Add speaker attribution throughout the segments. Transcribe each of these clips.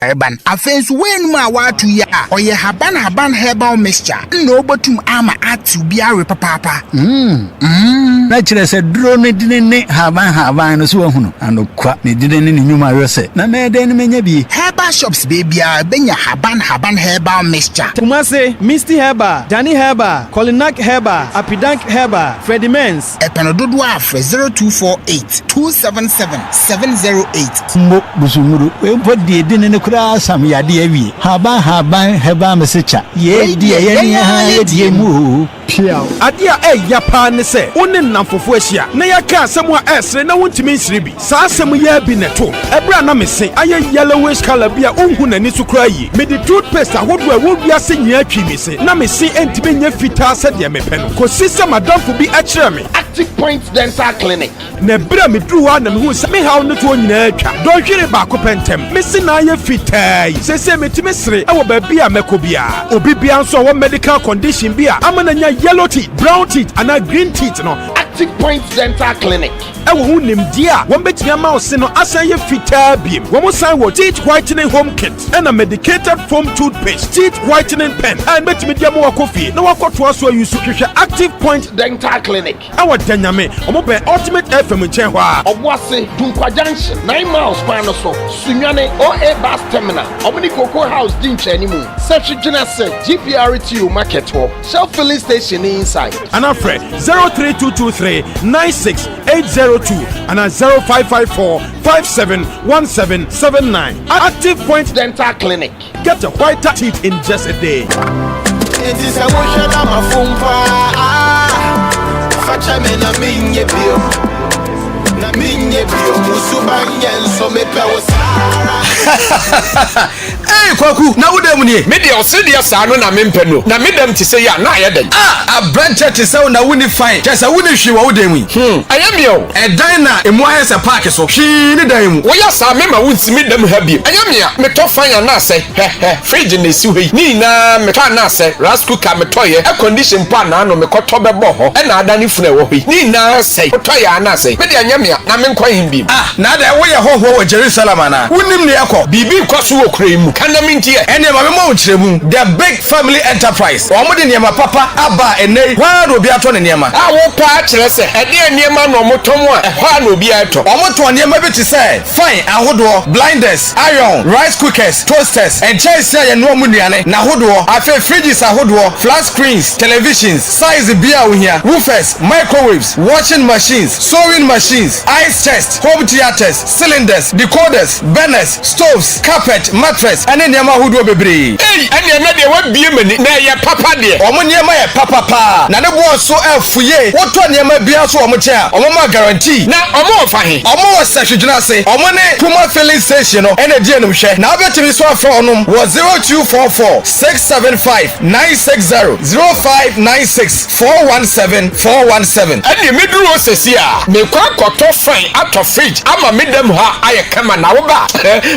Speaker 1: Ɛban afei nso woanum a woato yi a ɔyɛ Haban Haban Herbal Mixture nna obotum ama atew bi awe papaapa.
Speaker 2: Na kyerɛ sɛ duro no dini ne haban haban no so wahunu anokwa ne dini ne ne nnwuma yɔ sɛ na mɛyɛ dɛn no mɛnya bie.
Speaker 1: Herbal shops beebiara benya Haban Haban Herbal Mixture.
Speaker 3: Kumase, Misty Herbal, Danny Herbal, Kolinak Herbal, Apidank Herbal, Freddie Mens.
Speaker 1: Ɛpɛ no dodoɔ a, frɛ 0248 277 708.
Speaker 2: Mbo busumuru wei mpo deɛ dini no koraa sam yadeɛ awie. Haban Haban Herbal Mixture yɛ deɛ yɛne ha yɛdie mu o.
Speaker 3: Piaw.
Speaker 4: Adeɛ a ɛyɛ paa ne sɛ wo ne nnamfofo ahyia na yɛaka asɛm a ɛsere na wontumi nsere bi. Saa asɛm yɛ bi nɛto ɛberɛ a na mese ayɛ yellowish colour bi a wonhu n'ani so koraa yie. Mede toothpaste ahodoɔ a ɛwɔ wiase nyinaa twi me se na mese ɛntumi nyɛ fitaa sɛdeɛ mepɛ no, kɔsi sɛ madamfo bi ɛkyerɛ me
Speaker 5: Active Point Dental Clinic.
Speaker 4: Na ɛberɛ a meduru hɔ a na mehu sɛ me haw no toɔ nyinaa atwa. Dɔnhwere baako pɛ ntɛm, mese na ayɛ fitaa yi. Seesei metumi sere ɛwɔ baabi a mɛkɔ biara. Obi biara nso a ɔwɔ medical condition bi a ama no anya yellow teeth, brown teeth anaa green teeth no,
Speaker 5: Active Point Dental Clinic.
Speaker 4: Ɛwɔ ho nimdeɛ a wɔn bɛtumi ama wo se no asan yɛ fitaa biem. Wɔn san wɔ teeth whitening home kit ɛna medicated foam toothpaste, teeth whitening pen a ɛbɛtumi de ama wakɔ fie na wakɔtoa so ayi so. Hwehwɛ Active Point
Speaker 5: Dental Clinic.
Speaker 4: Ɛwɔ Danyame, wɔn bɛn Ultimate FM nkyɛn hɔ a.
Speaker 5: Ɔboase, Dunkwa Junction, 9 Miles kwan no so, Sunyane, OA Bus Terminal. Ɔmo ne Cocoa House di nkyɛn mu. Sɛhwɛ gyina sɛ GPRTU market hɔ. Shell filling station ne inside.
Speaker 4: Ana frɛ 03223 96802 ana 0554 571779. Active Point
Speaker 5: Dental Clinic.
Speaker 4: Get a whiter teeth in just a day.
Speaker 6: Nti sɛ wohwɛ na mafom paa, fakyɛ me na menyɛ bio, na menyɛ bio. Musuba nyɛ nso mepɛ wo saa.
Speaker 7: Ei, Kwaku, na wo dam nie?
Speaker 8: Me deɛ, ɔse deɛ saa no na mempɛ no, na me dam te sɛ yi a na ayɛ dɛn?
Speaker 7: A aberɛnkyɛ te sɛ wo na wonni fan, kyɛ sɛ wonni hwee wɔ wo dan mu yi.
Speaker 8: Ɛyɛ meɛ o.
Speaker 7: Ɛdan na emu ayɛ sɛ park so, hwee ne dan mu.
Speaker 8: Woyɛ saa, mema wonsi me dam ha bio. Ɛyɛ mea metɔ fan anaasɛ hɛhɛ fridge na esi hɔ yi ne nyinaa metɔ, anaasɛ rice cooker metɔyɛ, air condition mpo anaano mekɔtɔ bɛbɔ hɔ ɛna adane funu a ɛwɔ hɔ yi ne nyinaa sɛe, wotɔyɛ anaasɛ me deɛ ɛnyɛ mea na menkɔ hen bio?
Speaker 7: Ah, na adɛn, woyɛ hɔhoɔ wɔ Jerusalem anaa? Wonnim nea ɛkɔ?
Speaker 8: Biribi rekɔ so wɔ kuro yi mu, ka na mentie.
Speaker 7: Ɛnneɛ ma memmɔ wo nkyerɛmu. The Big Family Enterprise, wɔn de nneɛma papa aba a ɛnnɛ yi, hɔ ara na obi atɔ ne nneɛma.
Speaker 8: A wo paa kyerɛ sɛ ɛdeɛn nneɛma na wɔtɔn a ɛhɔ ara na obiara tɔ?
Speaker 7: Wɔtɔn nneɛma bi te sɛ fan ahodoɔ, blenders, iron, rice cookers, toasters, nkyɛnsee a yɛnoa mu nnuane, n'ahodoɔ, afei fridges ahodoɔ, flat screens, televisions, size biara a wohia, woofers, microwaves, washing machines, sewing machines, ice chest, home theatres, cylinders, decoders, burners, stoves, carpet, mattress, ɛne nneɛma ahodoɔ bebree.
Speaker 8: Ei, ɛneɛ na deɛ wabie m'ani na ɛyɛ papa deɛ.
Speaker 7: Wɔn nneɛma yɛ papa paa na ne boɔ nso ɛfo yie. Wotɔ nneɛma biara nso wɔn nkyɛn a, wɔn ma guarantee.
Speaker 8: Na ɔmo wɔ fa he?
Speaker 7: Ɔmo wɔ Sɛhwedwena ase. Ɔmo ne Puma Filling Station no ɛna di anim hwɛ. Na wobɛtumi nso afrɛ ɔnom wɔ 0244 675 960, 0596 417 417.
Speaker 8: Ɛneɛ meduru hɔ sɛsi a mekɔ akɔtɔ fan atɔ fridge ama me dam ha ayɛ kama, na woba a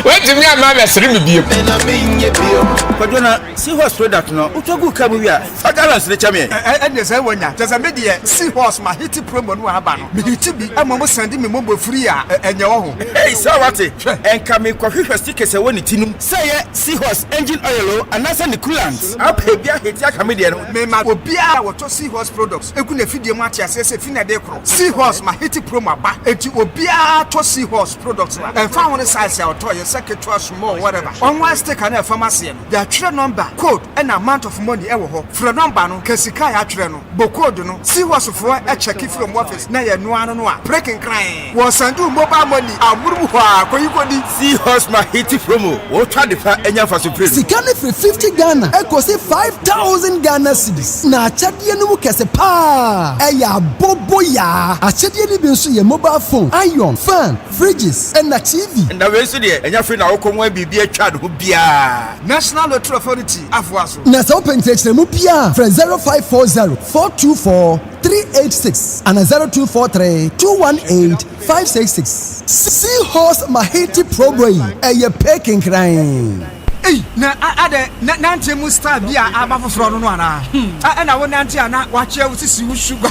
Speaker 8: woatumi ama abɛsere me bio.
Speaker 6: Na menyɛ bio.
Speaker 9: Kwadwo, na Seahorse product no wotɔ gu ka mu wie a, fa gallons ne kyɛ meɛ.
Speaker 10: Ɛdeɛ sɛ wɔnya kyɛ sɛ medeɛ Seahorse ma hiti promo no aba no, mehiti bi ɛma mo sɛnde me momo free a ɛnyɛ wɔ ho.
Speaker 9: Hey, sɛ wate, ɛnka mekɔhwehwɛ stickers ɛwɔ ne ti nom sɛ yɛ Seahorse engine oil o anaasɛ ne coolant, apɛ bi aheti aka me deɛ no.
Speaker 10: Mema obiara a wɔtɔ Seahorse products egu n'afidie mu ate aseɛ sɛ fi na ɛde korɔ Seahorse ma hiti promo aba, enti obiara tɔ Seahorse products a, ɛmfa ho ne size a ɔtɔ yɛ, sɛ ketewa, small, whatever, ɔnwa sticker na ɛfam aseɛ no, yɛatwerɛ number, code ɛna amount of money ɛwɔ hɔ. Frɛ number no, ka sika a yɛatwerɛ no, bɔ code no. Seahorse foɔ ɛkyɛke firi ɔmo office na yɛ noa no a pere kenkran wɔ send mobile money amurum hɔ a kɔyi kɔdi.
Speaker 9: Seahorse ma hiti promo, wɔtwa de fa anya mfaso pere no.
Speaker 11: Sika no firi 50 Ghana ɛkɔsi 5,000 Ghana cedis, na akyɛdeɛ no mu kɛse paa ɛyɛ aboboyaa. Akyɛdeɛ no bi nso yɛ mobile phone, iron, fan, fridges ɛna TV.
Speaker 9: Na wei nso deɛ, ɛnya firi na wokɔ mu a biribi atwa ne ho biara.
Speaker 10: National Lottery Authority afoa so.
Speaker 11: Na sɛ wopɛ nkyerɛkyerɛmu biara, frɛ 0540 424 386 ana 0243 218 566. Seahorse Mahiti promo yi ɛyɛ pɛ kenkran.
Speaker 10: Ei, na adɛn, na nanteɛ mu style bi a aba foforɔ no no anaa? Ɛna wo nante a na wakyea wo sisi wo sugar.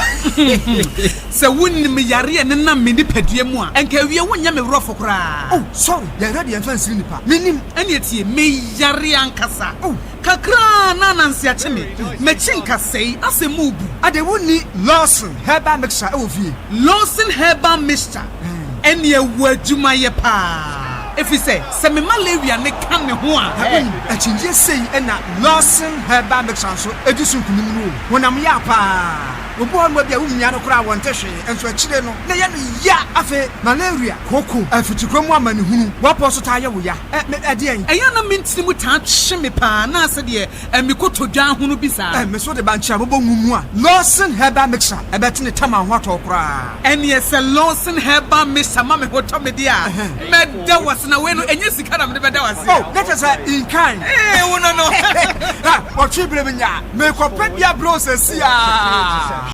Speaker 12: Sɛ wonim yareɛ a ɛnenam me nipadua mu a, anka awie wonyɛ me werɛfo koraa.
Speaker 10: Oh, sorry, yareɛ deɛ ɛmfa nsiri nipa. Mennim.
Speaker 12: Ɛnneɛ tie, meyare ankasa.
Speaker 10: Oh.
Speaker 12: Kakra na ananse akye me. M'akyi nkasɛe, asɛ mu rebu.
Speaker 10: Adɛn, wonni Lawson Herbal Mixture wɔ fie?
Speaker 12: Lawson Herbal Mixture, ɛnneɛ wɔ adwuma yɛ paa. Ɛfiri sɛ, sɛ me malaria no ka me ho a.
Speaker 10: Na wonim, akyinnyeɛ sei na Lawson Herbal Mixture nso di so nkunim no o. Honam ya paa. Obi wɔ hɔnom a ebia womia no koraa a wɔnte hwee, nso akyire no na ɛyɛ no ya. Afei malaria, kooko, afikyikɔ mu amanehunu, w'apɔ so taa yɛ wo ya. Ɛ, me, ɛdeɛn?
Speaker 12: Ɛyɛ a na me ntini mu taa twe me paa na sɛdeɛ ɛ, me kotodwe ahono bi saa.
Speaker 10: Ɛ, me so de bankye a bobɔ ngu mu a, Lawson Herbal Mixture ɛbɛte ne tam a ho atɔ wo koraa.
Speaker 12: Ɛneɛ sɛ Lawson Herbal Mixture ma me ho tɔ me deɛ a, mɛda wo ase. Na wei no, ɛnyɛ sika na mede bɛda wo ase.
Speaker 10: Oh, na kyerɛ sɛ in kind.
Speaker 12: Ee, wo no no.
Speaker 10: Ha, ɔtwe berɛ menya a, merekɔpɛ bi abrɛ wo seesei ara.